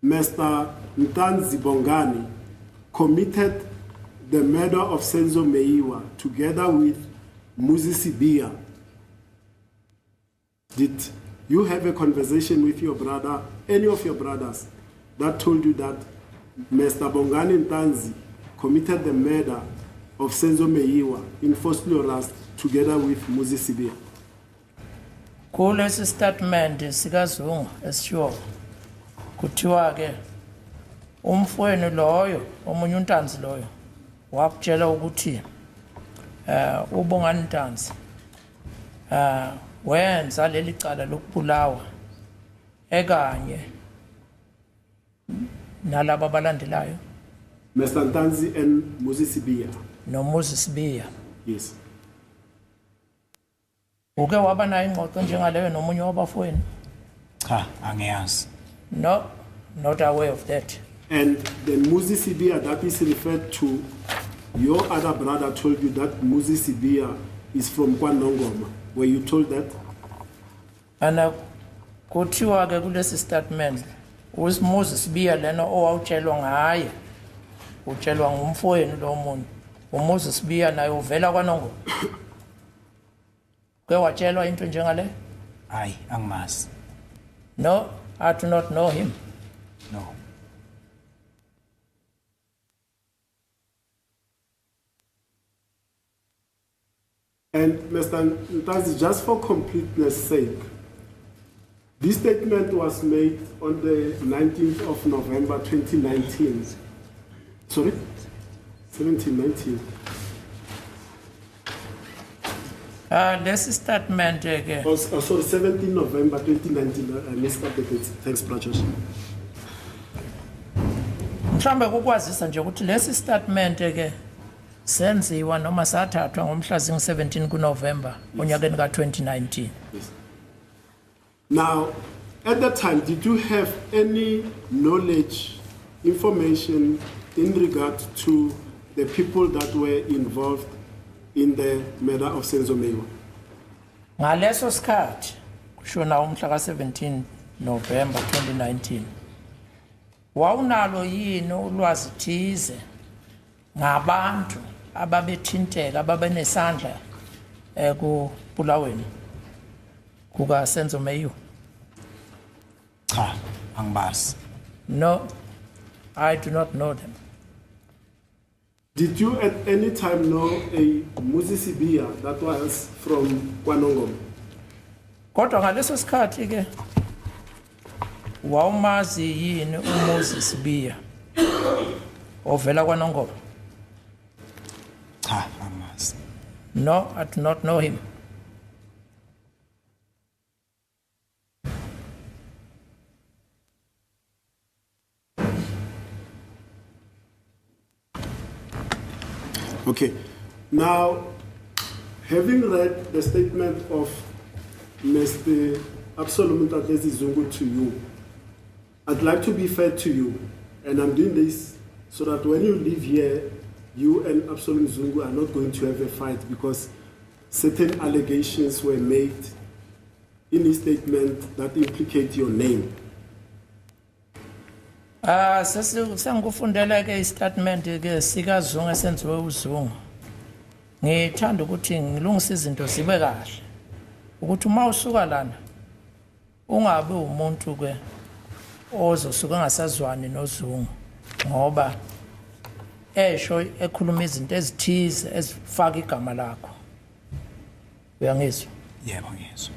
Mr. Ntanzi Bongani committed the murder of Senzo Meyiwa together with Muzi Sibiya, did you have a conversation with your brother, any of your brothers, that told you that Mr. Bongani Ntanzi committed the murder of Senzo Meyiwa in Vosloorus together with Muzi Sibiya? Kulesi statement sikaZungu esishiwo kuthiwa ke umfowenu loyo omunye uNtanzi loyo wakutshela ukuthi uBongani Ntanzi wenza leli cala lokubulawa ekanye nalabo abalandelayo. Mr. Ntanzi and Muzi Sibiya. NoMuzi Sibiya. Yes. Uke waba nayo ingxoxo njengaleyo nomunye wabafowenu? Cha, angiyazi. No, not aware of that. And the Muzi Sibiya that is referred to, your other brother told you that Muzi Sibiya is from KwaNongoma. Were you told that? Ana kuthiwa ke kulesi statement uMuzi Sibiya lena owawutshelwa ngaye utshelwa ngumfowenu lo munye uMuzi Sibiya naye uvela kwaNongoma. Ke watshelwa into njengale? Hayi, angimazi. No, I do not know him. No. And Mr. Ntanzi, just for completeness sake, this statement was made on the 19th of November 2019. Sorry? 17, 19. Lesi statement ke Oh, sorry, 17 November 2019. I missed up the dates. Thanks, Prajosh. Mhlambe kukwazisa nje ukuthi lesi statement ke senziwa noma sathathwa ngomhla zingu-17 kuNovember onyakeni ka-2019. Yes. Now, at that time, did you have any knowledge, information in regard to the people that were involved in the murder of Senzo Meyiwa? Ngaleso sikhathi kushona umhla ka-17 November 2019, wawunalo yini ulwazi thize ngabantu ababethinteka ababenesandla ekubulaweni kukaSenzo Meyiwa? Cha, angibazi. No, I do not know them. Did you at any time know a Muzi Sibiya that was from KwaNongoma? Kodwa ngaleso sikhathi ke wawumazi yini uMuzi Sibiya ovela kwaNongoma? Cha, angimazi. No, I do not know him. Okay. Now, having read the statement of Mr. Absalom Mthatezi Zungu to you, I'd like to be fair to you, and I'm doing this so that when you leave here, you and Absalom Zungu are not going to have a fight because certain allegations were made in his statement that implicate your name. Sengikufundele ke istatement ke sikaZungu esenziwe uZungu. Ngithanda ukuthi ngilungise izinto zibe kahle. Ukuthi uma usuka lana ungabe umuntu ke ozosuka engasazwani noZungu ngoba esho ekhuluma izinto ezithize ezifaka igama lakho. Uyangizwa? Yebo, ngiyezwa.